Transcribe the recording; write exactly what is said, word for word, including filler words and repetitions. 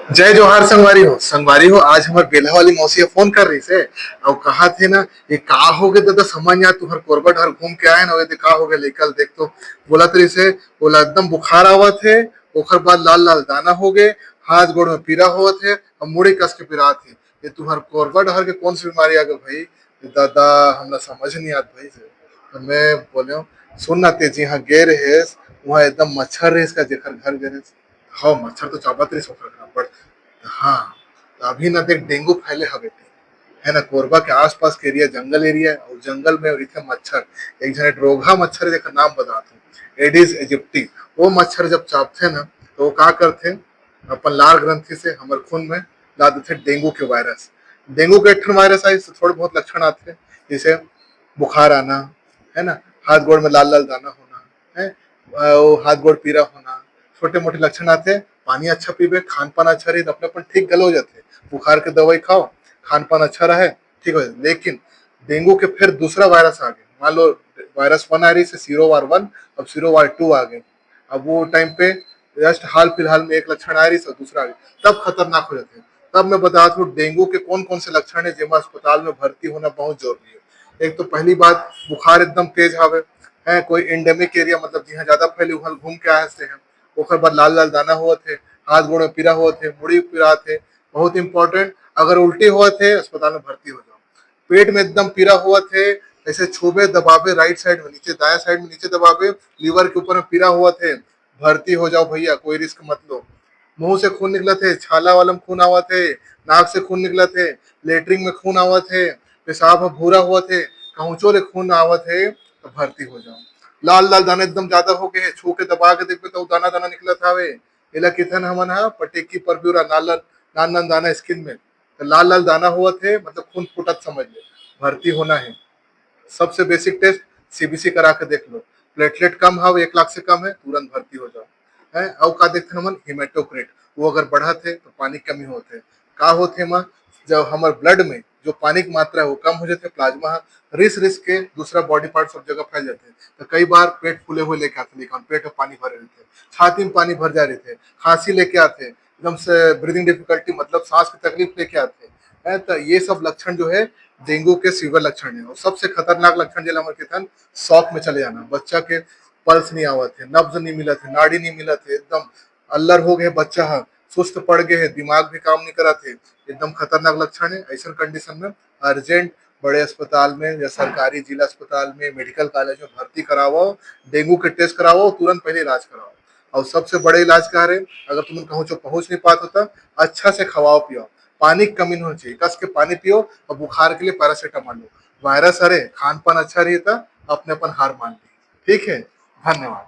जय जोहार संगवारी हो। संगवारी हो, आज हमर बेल्हा वाली मौसी ह फोन कर रहिस हे, अउ कहा थे ना, ये का हो गे दादा, समझ नहीं आ, तुहर कोरबा डहर घूम के आए ना, ये दे का हो गे, लेकल देख तो, बोलत रहिस हे, ओला एकदम बुखार आवत हे, ओखर बाद लाल लाल दाना हो गे, हाथ गोड़ में पीरा होवत हे, अउ मुड़ी कस के पिरात हे। ये तुहर कोरबा डहर के कौन सी बीमारी आ गे भाई? ये दादा, हमला समझ नहीं आत भाई से। तो मैं बोले हूँ, सुन ना, ते जिहाँ गे रहेस, वहाँ एकदम मच्छर रहेस का, जेकर घर गे रहेस? हाँ, मच्छर तो चाबत रहिस ओकर घर बड़। हाँ, तो अभी ना देख, डेंगू फैले हवे ते, है ना, कोरबा के आसपास के एरिया जंगल एरिया है, और जंगल में रहिथे मच्छर। एक झन रोगहा मच्छर है, जेकर नाम बतात हूँ, एडिस एजिप्टी। वो मच्छर जब चाबथे ना, तो वो का करथे, अपन लार ग्रंथि से हमर खून में ला देथे डेंगू के वायरस। डेंगू के एक ठन वायरस आइस, तो थोड़े बहुत लक्षण आथे, जैसे बुखार आना, है ना, हाथ गोड़ में लाल लाल दाना होना, है, अ, वो हाथ गोड़ पीरा होना, छोटे मोटे लक्षण आथे। पानी अच्छा पीबे, खान पान अच्छा रही, तो अपने अपन ठीक घलो हो जाथे। बुखार के दवाई खाओ, खान पान अच्छा रहे, ठीक हो जाथे। लेकिन डेंगू के फिर दूसरा वायरस आ गे, मान लो वायरस वन आ रहिस हे, सीरो वार वन, अब सीरो वार टू आ गे। अब वो टाइम पे जस्ट हाल फिलहाल में एक लक्षण आ रहिस हे, दूसरा आ गे, तब खतरनाक हो जाथे। तब मैं बतात हूँ डेंगू के कौन कौन से लक्षण है, जेमा अस्पताल में भर्ती होना बहुत जरूरी है। एक तो पहली बात, बुखार एकदम तेज हवे, है, कोई एंडेमिक एरिया, मतलब जिहाँ ज्यादा फैले, उहाँ घूम के आए से हैं, ओकर बाद लाल लाल दाना होवत हे, हाथ गोड़ में पीरा होवत हे, मुड़ी पिरात हे। बहुत इंपॉर्टेंट, अगर उल्टी होवत हे, अस्पताल में भर्ती हो जाओ। पेट में एकदम पीरा होवत हे, ऐसे छूबे, दबाबे, राइट साइड में नीचे, दाया साइड में नीचे दबाबे, लीवर के ऊपर में पीरा होवत हे, भर्ती हो जाओ भैया, कोई रिस्क मत लो। मुंह से खून निकलत हे, छाला वाला में खून आवत हे, नाक से खून निकलत हे, लेटरिन में खून आवत हे, पेशाब ह भूरा होवत हे, कहूँचो ले खून आवत हे, तो भर्ती हो जाओ। लाल लाल दाना एकदम ज्यादा हो गए हे, छू के दबा के देखबे तो दाना दाना निकलत हवे, एला किथन हमन ह पटेकी परब्यूरा, नान नान दाना स्किन में, तो लाल लाल दाना होवत हे, मतलब खून फूटत समझ ले, भर्ती होना है। सबसे बेसिक टेस्ट सीबीसी करा के देख लो, प्लेटलेट कम हवे, एक लाख से कम है, तुरंत भर्ती हो जाओ। है, अउ का देखथन हमन, हीमेटोक्रिट, वो अगर बढ़त है तो पानी कमी होत है। का होत है एमा, जब हमर ब्लड में जो पानी की मात्रा है वो कम हो जाथे, प्लाज्मा ह रिस रिस के दूसरा बॉडी पार्ट सब जगह फैल जाथे, तो कई बार पेट फूले हुए लेके आथे, लेकिन पेट में पानी भरे रहथे, छाती में पानी भर जा रहथे, खांसी लेके आथे, एकदम से ब्रीदिंग डिफिकल्टी, मतलब सांस की तकलीफ लेके आथे, है, तो ये सब लक्षण जो है डेंगू के सीवियर लक्षण है। और सबसे खतरनाक लक्षण जेला हमर किथन शॉक में चले जाना, बच्चा के पल्स नहीं आवत है, नब्ज नहीं मिलत है, नाड़ी नहीं मिलत है, एकदम अल्लर हो गए बच्चा ह, सुस्त पड़ गए है, दिमाग भी काम नहीं करत है, एकदम खतरनाक लक्षण है। ऐसा कंडीशन में अर्जेंट बड़े अस्पताल में या सरकारी जिला अस्पताल में, मेडिकल कॉलेज में भर्ती करावो, डेंगू के टेस्ट करावो, तुरंत पहले इलाज करावो। और सबसे बड़े इलाज का है, अगर तुम कहूँ जो पहुंच नहीं पात होता, अच्छा से खवाओ पियो, पानी की कमी नहीं होनी चाहिए, कस के पानी पियो और बुखार के लिए पैरासीटामोल लो। वायरस हरे, खान पान अच्छा रही था, अपने अपन हार मान ली। ठीक है, धन्यवाद।